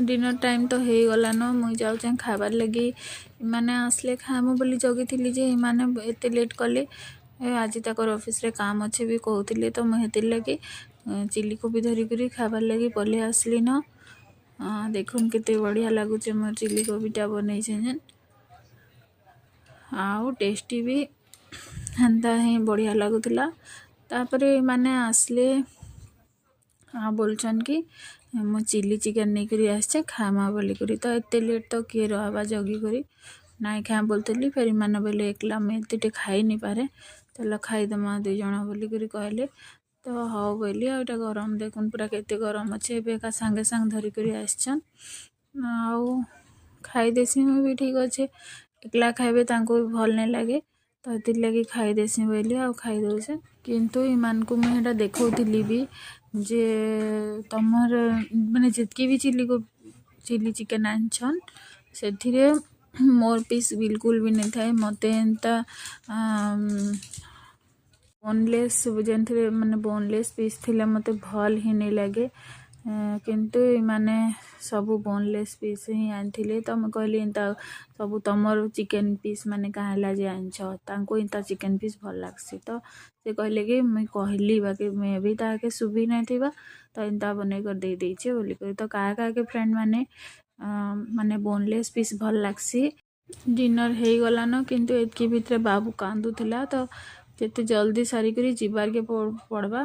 Dinner time ତ ହେଇଗଲାନ। ମୁଇଁ ଯାଉଛେଁ ଖାଇବାର୍ ଲାଗି। ଏମାନେ ଆସିଲେ ଖାଇମୁ ବୋଲି ଜଗିଥିଲି ଯେ ଏମାନେ ଏତେ ଲେଟ୍ କଲେ। ଆଜି ତାକର୍ ଅଫିସ୍ରେ କାମ୍ ଅଛେ ବି କହୁଥିଲେ, ତ ମୁଇଁ ହେଥିର୍ ଲାଗି ଚିଲି କୋବି ଧରିକରି ଖାଇବାର୍ ଲାଗି ପଲେଇ ଆସିଲିନ। ଦେଖୁନ୍, କେତେ ବଢ଼ିଆ ଲାଗୁଛେ ମୋର୍ ଚିଲି କୋବିଟା ବନେଇଛେଁ ଯେନ୍। ଆଉ ଟେଷ୍ଟି ବି ହେନ୍ତା ହିଁ ବଢ଼ିଆ ଲାଗୁଥିଲା। ତାପରେ ଏମାନେ ଆସିଲେ ଆଉ ବୋଲୁଛନ୍ କି ମୁଁ ଚିଲି ଚିକେନ୍ ନେଇକରି ଆସିଛେ, ଖାଇମା ବୋଲିକରି। ତ ଏତେ ଲେଟ୍ ତ କିଏ ରହେବା ଜଗିକରି? ନାଇଁ ଖାଏଁ ବୋଲୁଥିଲି। ଫେର୍ ଏମାନେ ବୋଇଲେ, ଏକ୍ଲା ମୁଇଁ ଏତେଟେ ଖାଇ ନି ପାରେ, ଚାଲ ଖାଇଦେମା ଦୁଇ ଜଣ ବୋଲିକରି କହିଲେ। ତ ହଉ ବୋଇଲି। ଆଉ ଏଇଟା ଗରମ ଦେଖୁନ୍, ପୁରା କେତେ ଗରମ ଅଛେ। ଏବେ ଏକା ସାଙ୍ଗେ ସାଙ୍ଗେ ଧରିକରି ଆସିଛନ୍। ଆଉ ଖାଇଦେସି ମୁଇଁ ବି, ଠିକ୍ ଅଛେ। ଏକ୍ଲା ଖାଇବେ ତାଙ୍କୁ ବି ଭଲ୍ ନାଇଁ ଲାଗେ, ତ ହେଥିର୍ଲାଗି ଖାଇଦେସି ବୋଇଲି ଆଉ ଖାଇଦଉଛେ। କିନ୍ତୁ ଏମାନଙ୍କୁ ମୁଇଁ ହେଟା ଦେଖଉଥିଲି ବି ଯେ ତମର ମାନେ ଯେତ୍କି ବି ଚିଲି ଚିକେନ୍ ଆଣିଛନ୍, ସେଥିରେ ମୋର୍ ପିସ୍ ବିଲକୁଲ୍ ବି ନାଇଁ ଥାଏ। ମତେ ଏନ୍ତା ବୋନଲେସ୍, ଯେନ୍ଥିରେ ମାନେ ବୋନଲେସ୍ ପିସ୍ ଥିଲେ ମତେ ଭଲ୍ ହିଁ ନାଇଁ ଲାଗେ। କିନ୍ତୁ ଏମାନେ ସବୁ ବୋନଲେସ୍ ପିସ୍ ହିଁ ଆଣିଥିଲେ। ତ ମୁଇଁ କହିଲି, ଏନ୍ତା ସବୁ ତମର୍ ଚିକେନ୍ ପିସ୍ ମାନେ କାଁ ହେଲା ଯେ ଆଣିଛ? ତାଙ୍କୁ ଏନ୍ତା ଚିକେନ୍ ପିସ୍ ଭଲ୍ ଲାଗ୍ସି। ତ ସେ କହିଲେ କି ମୁଇଁ କହିଲି, ବାକି ମେ ବି ତାହାକେ ଶୁଭି ନାଇଁ ଥିବା, ତ ଏନ୍ତା ବନେଇକରି ଦେଇ ଦେଇଛେ ବୋଲିକରି। ତ କାହା କାହାକେ ଫ୍ରେଣ୍ଡ ମାନେ ମାନେ ବୋନଲେସ୍ ପିସ୍ ଭଲ୍ ଲାଗ୍ସି? ଡିନର୍ ହେଇଗଲାନ, କିନ୍ତୁ ଏତ୍କି ଭିତରେ ବାବୁ କାନ୍ଦୁଥିଲା, ତ ଯେତେ ଜଲ୍ଦି ସାରିକରି ଯିବାର୍କେ ପଡ଼୍ବା।